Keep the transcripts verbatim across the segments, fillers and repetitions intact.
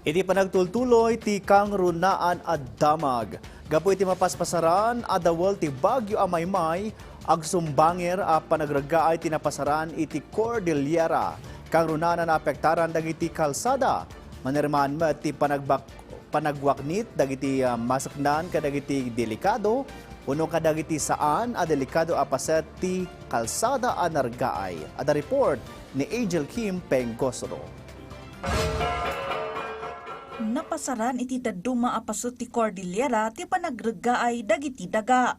Iti panagtultuloy ti kangrunaan a damag gapu iti mapaspasaran a dawel ti Bagyo a Maymay, agsumbanger a panagreggaay ti napasaran iti Cordillera. Kangrunaan a naapektaran dagiti kalsada. Manirmaan met ti panagbak-, panagwaknit dagiti, ah, maseknan kadagiti delikado wenno kadagiti saan a delikado a paset ti kalsada a nareggaay. Adda report ni Angel Kim Pengosro. Napasaran iti dadduma a paset ti Cordillera ti panagreggaay dagiti daga.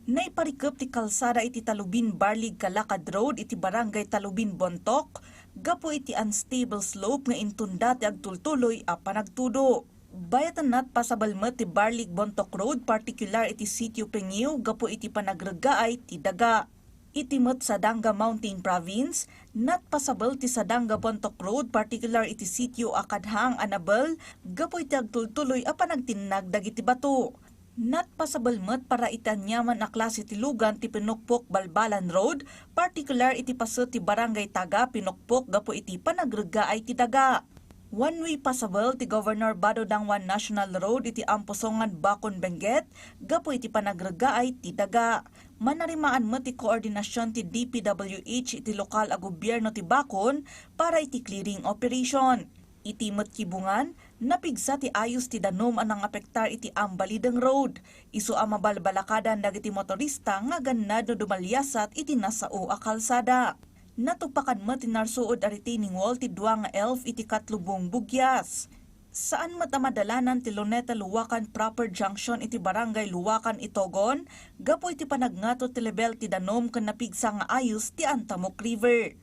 Naiparikep ti kalsada iti Talubin-Barlig Calacad Road iti Barangay Talubin, Bontoc gapu iti unstable slope nga intunda ti agtultuloy a panagtudo. Bayat a napasabel met ti Barlig-Bontoc Road, partikular iti Sitio Pengiw gapu iti panagreggaay ti daga. Iti met Sadanga Mountain Province, napasabel ti Sadanga-Bontoc Road, partikular iti Sitio Akadhang, Anabel gapu iti agtultuloy a panagtinnag dagiti bato. Napasabel met para iti aniaman a klase ti lugan ti Pinukpok-Balbalan Road, partikular iti paset ti Barangay Taga Pinukpok gapu iti panagreggaay ti daga. One-way pasabel ti Governor Bato Dangwan National Road iti Ampusongan, Bacon, Benguet gapu iti panagreggaay ti daga. Manarimaan met ti koordinasion ti D P W H iti lokal a gobierno ti Bacon para iti clearing operation. Iti met Kibungan, napigsa ti ayos ti danum a nangapektar iti Ambalideng Road, isu a mabalbalakadan dagiti motorista nga agannad no dumaliasat iti nasao a kalsada. Natupakan met ti narsuod a retaining wall ti dua nga elf iti Katlubong Buguias. Saan met a madalanan ti Luneta-Luwakan proper junction iti Barangay Luwakan, Itogon, gapu iti panagngato ti lebel ti danum ken napigsa nga ayos ti Antamoc River.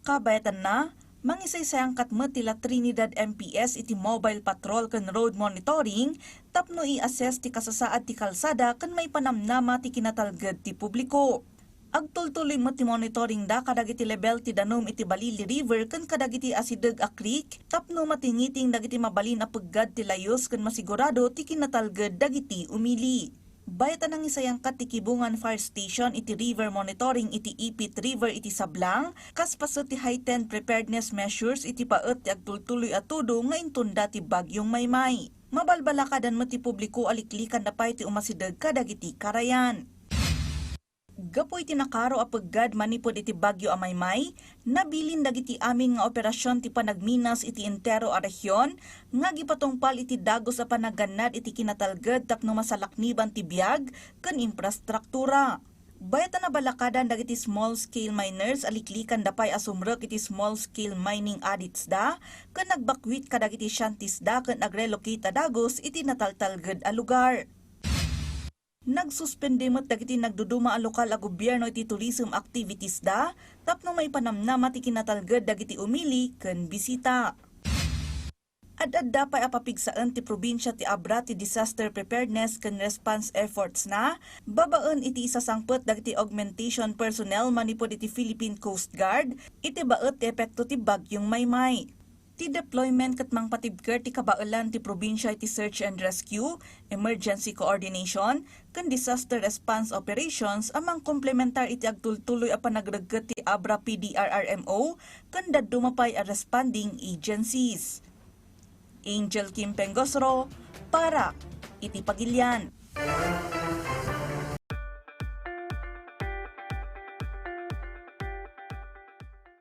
Kabayatanna, mangisaysayangkat met ti La Trinidad M P S iti mobile patrol ken road monitoring tapno i-assess ti kasasaad ti kalsada ken maipanamnama ti kinatalged ti publiko. Agtultuloy met ti monitoringda kadagiti lebel ti danum iti Balili River ken kadagiti asideg a creek tapno matingiting dagiti mabalin a peggad ti layus ken masigurado ti kinatalged dagiti umili. Bayat a nangisayangkat ti Kibungan Fire Station iti river monitoring iti Ipit River iti sablang, kas paset ti heightened preparedness measures iti paet ti agtultuloy a tudo nga intunda ti Bagyong Maymay. Mabalbalakadan met ti publiko a liklikanda pay ti umasideg kadagiti karayan. Gapu iti nakaro a peggad manipud iti Bagyo a Maymay, nabilin dagiti amin nga operasyon ti panagminas iti entero a rehion nga agipatungpal iti dagus a panagannad iti kinatalged tapno masalakniban ti biag ken infrastruktura. Bayat a nabalakadan dagiti small-scale miners a liklikanda pay a sumrek iti small-scale mining audits da ken nagbakwit kadagiti scientist da ken agrelocate a dagus iti nataltalged a lugar. Nagsuspende met dagiti nagduduma a lokal a gobierno iti tourism activities da tapno maipanamnama ti kinatalged dagiti umili ken bisita. Ad-adda pay a papigsaen ti probinsia ti Abra ti disaster preparedness ken response efforts na babaen iti isasangpet dagiti augmentation personnel manipud iti Philippine Coast Guard iti baet ti epekto ti Bagyong Maymay. Ti deployment ket mangpatibker ti kabaelan ti probinsia iti search and rescue, emergency coordination, ken disaster response operations a mangkomplementar iti agtultuloy a panagregget ti Abra P D R R M O ken dadduma pay a responding agencies. Angel Kim Pengosro para iti Pagilian.